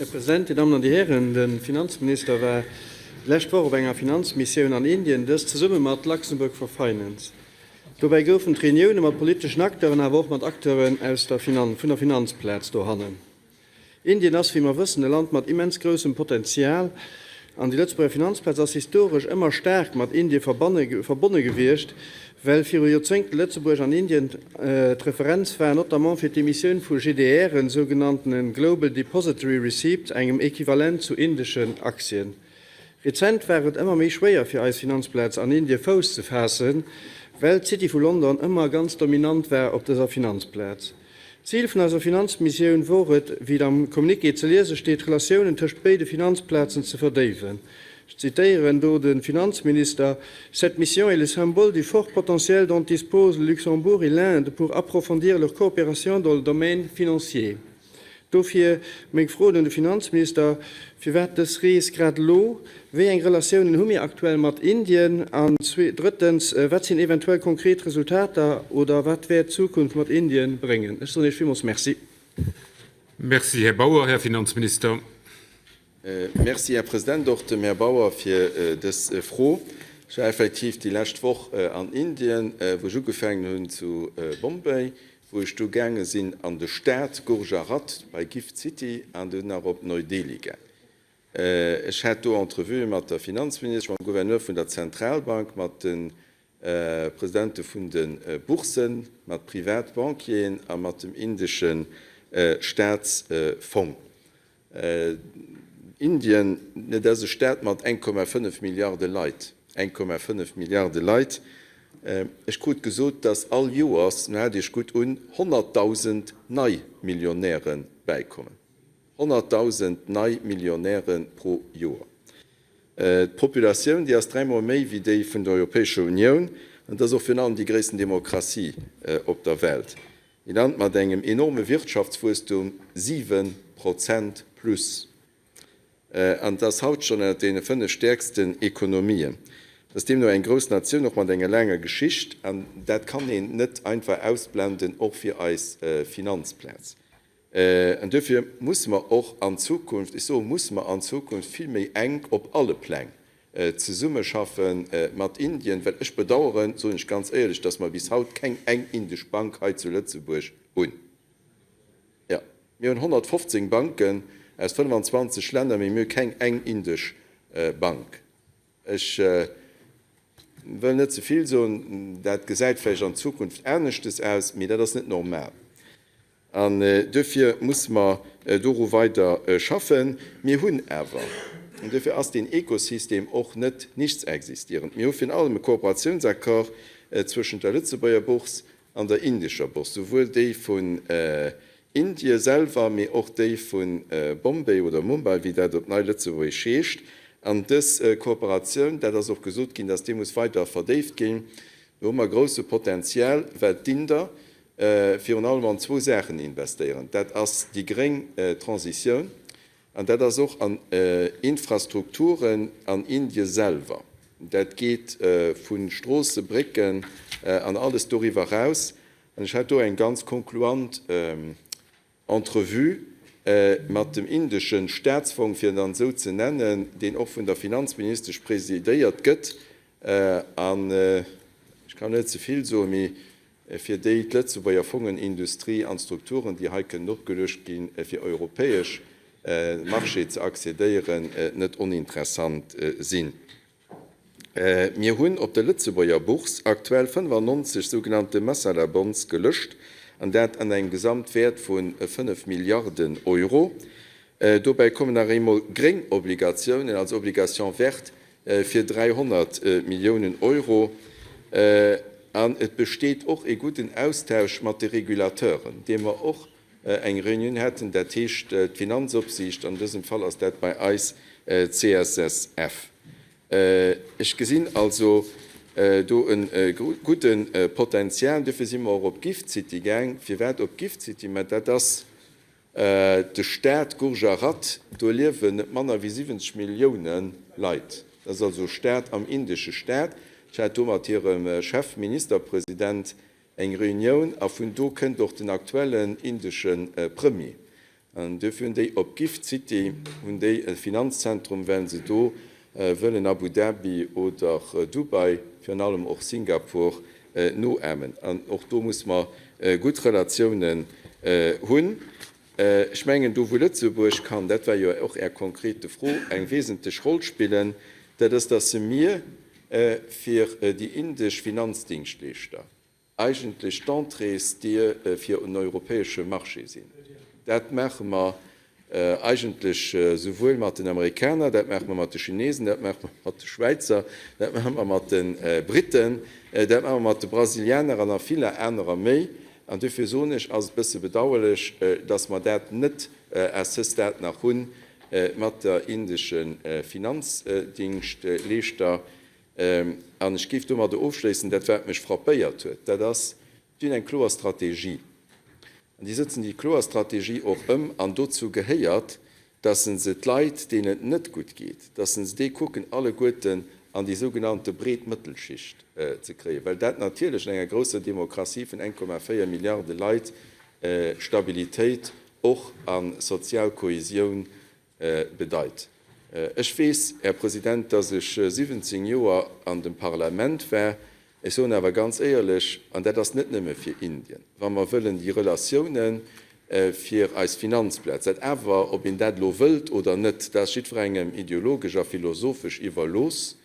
Här President, Dir Dammen an Dir Hären, de Finanzminister war d'lescht Woch op enger Finanzmissioun an Indien, dëst zesumme mat Luxembourg for Finance. Dobäi goufen d'Reunioune mat politeschen Acteuren, awer och mat Acteuren aus der vun der Finanzplaz dohannen. Indien ass, wéi mer wëssen, e Land mat immens groussem Potenzial an déi Lëtzebuerger Finanzplaz ass historesch ëmmer staark mat Indien verbonne gewiescht, well viru Joerzéngte Lëtzebuerg an Indien d'Referenz war, notamment fir d'Emissioun vu GDRen, sougenanntene Global Depository Receipts, engem Equivalent zu indeschen Aktien. Rezent war et ëmmer méi schwéier fir eis Finanzplaz an Indie Fouss ze faassen, well d'City vu London ëmmer ganz dominant war op dëser Finanzplaz. Zil vun eiser Finanzmissioun wor et, wéi et am Communiqué ze liese steet, d'Relatiounen tëscht béide Finanzplazen ze verdéiwen. Ech zitéieren do de Finanzminister, Cette mission est le symbole du fort potentiel dont disposent le Luxembourg et l'Inde pour approfondir leur coopération dans le domaine financier. Dofir meng Froen un de Finanzminister, Firwat dës Rees grad elo? Wéi eng Relatiounen hu mir aktuell mat Indien? An drëttens, wat sinn eventuell konkret Resultater oder wat wäert d'Zukunft mat Indien bréngen? Ech soen Iech villmools Merci. Merci, Här Bauer. Här Finanzminister. Merci, Här President, och dem Här Bauer fir dës Fro. Ech war effektiv déi lescht Woch an Indien, wou ech ugefaangen hunn zu Bombay, wou ech du gaange sinn an de Staat Gurjarat bei Gift City an dunn nach op Neu Delhi gaang. Ech hat do Entrevuë mat der Finanzministesch, mam Gouverneur vun der Zentralbank, mat de Presidente vun de Boursen, mat Privatbanquieren a mat dem indesche Staatsfong. Indien, dat ass e Staat mat 1,5 Milliarde Leit, 1,5 Milliarde Leit. Ech krut gesot, datt all Joers, nu haalt Iech gutt un, 100.000 nei Millionäre bäikommen. 100.000 nei Millionäre pro Joer. D'Populatioun, déi ass dräimol méi wéi déi vun der Europäescher Unioun an et ass och virun allem déi gréissten Demokratie op der Welt. Ee Land mat engem enorme Wirtschaftswuesstum, 7 Prozent plus, an et ass haut schonn ënnert deene 5 stäerksten Ekonomien. Et ass deemno eng grouss Natioun, och mat enger laanger Geschicht, an dat kann een net einfach ausblenden, och fir eis Finanzplaz. An duerfir musse mer och an Zukunft, ech soe musse mer an Zukunft vill méi enk op alle Pläng Zesummeschaffe mat Indien, well ech bedauern, soen ech ganz éierlech, dass mer bis haut keng eng indesch Bank hei zu Lëtzebuerg hunn. Jo, mir hunn 115 Banken aus 25 Länner, mee mir hu keng eng indesch Bank. Ech wëll net ze vill soen, dat gesäit vläicht an Zukunft aneschtes aus, mee dat ass net normal. An duerfir musse mer doru weider schaffen. Mir hunn awer, an duerfir ass deen Ekosystem och net nichtsexistierend, mir hu virun allem e Kooperatiounsaccord zwëschent der Lëtzebuerger Bourse an der indescher Bourse, souwuel déi vun Indie selwer, mee och déi vu Bombay oder Mumbai, wéi dat op Nei-Lëtzebuergesch heescht. An dës Kooperatioun, dat ass och gesot ginn, dass déi muss weider verdéift ginn. Do hu mer grousse Potenzial, well d'Inder virun allem an zwou Saachen investéieren, dat ass déi gréng Transitioun an dat ass och an Infrastrukturen an Indie selwer. Dat geet vu Stroosse, Brécken an alles doriwwer eraus. An ech hat do eng ganz concluant Entrevue mat dem indesche Staatsfong, fir en dann esou ze nennen, deen och vun der Finanzministesch presidéiert gëtt. An ech kann net ze vill soen, mee fir déi d'Lëtzebuerger Fongenindustrie an d'Strukturen, déi hei kënnen opgeluecht ginn, fir europäesch Marché ze accédéieren, net oninteressant sinn. Mir hunn op der Lëtzebuerger Bourse aktuell 95 sougenannte Masala Bonds gelëscht, an dat an engem Gesamtwäert vu 5 Milliarden Euro. Dobäi kommen nach eemol gréng Obligatiounen, also Obligations vertes, fir 300 Milliounen Euro. An et besteet och ee gudden Austausch mat de Regulateuren, dee mer och eng Reunioun hätten, dat heescht d'Finanzopsiicht, an dësem Fall ass dat bei eis d'CSSF. Ech gesinn also do e gudde Potenzial. Duerfir si mer och op Gift City gaang. Firwat op Gift City? Mä dat ass de Staat Gurjarat, do liewen net manner wéi 70 Millioune Leit. Dat ass also e Staat am indesche Staat. Ech hat do mat hirem Chef, Ministerpresident, Eng Reunioun, a vun do kënnt och den aktuellen indesche Premier. An duerfir hunn déi op Gift City hunn déi e Finanzzentrum, well se do wëllen Abu Dhabi oder Dubai, virun allem och Singapur noahmen. An och do muss mer gutt Relatiounen hunn. Ech mengen, do wou Lëtzebuerg kann, dat war jo och Är konkrete Fro, eng wesentlech Roll spillen, dat ass, dass mir fir déi indesch Finanzdingschtleeschter, eigentlech d'Entréesdier fir en europäesche Marché sinn. Dat maache mer eigentlech souwuel mat den Amerikaner, dat maache mer mat de Chinesen, dat maache mer mat de Schwäizer, dat maache mer mat de Briten, dat maache mer mat de Brasilianer an nach viller anerer méi. An duerfir soen ech, ass et e bësse bedauerlech, dass mer dat net à ce stade nach hu mat der indesche Finanzdingschtleeschter. An ech géif domadder ofschléissen, dat wat mech frappéiert huet, dat ass, déi hunn eng kloer Strategie an déi sëtzen déi kloer Strategie och ëm. An dozou gehéiert, dass se se d'Leit, deenen et net gutt geet, dass se déi kucken alleguerten an déi sougenannte breet Mëttelschicht ze kréien, well dat natierlech an enger grousser Demokratie vun 1,4 Milliarde Leit Stabilitéit och a sozial Kohesioun bedeit. Ech weess, Här President, dass ech 17 Joer an dem Parlament war. Ech soen awer ganz éierlech, an dat ass net nëmme fir Indien, wa mer wëllen déi Relatiounen fir eis Finanzplaz, dat awer, ob een dat elo wëllt oder net, dat ass jiddwerengem ideologesch a philosophesch iwwerlooss,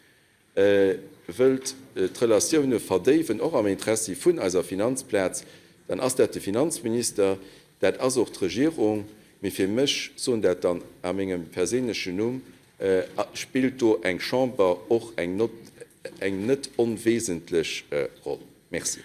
wëllt d'Relatioune verdéiwen, och am Interessi vun eiser Finanzplaz, dann ass dat de Finanzminister, dat ass och d'Regierung. Mee fir mech, soen dat dann a mengem perséinlechen Numm, spillt do eng Chamber och eng net onwesentlech Roll. Merci.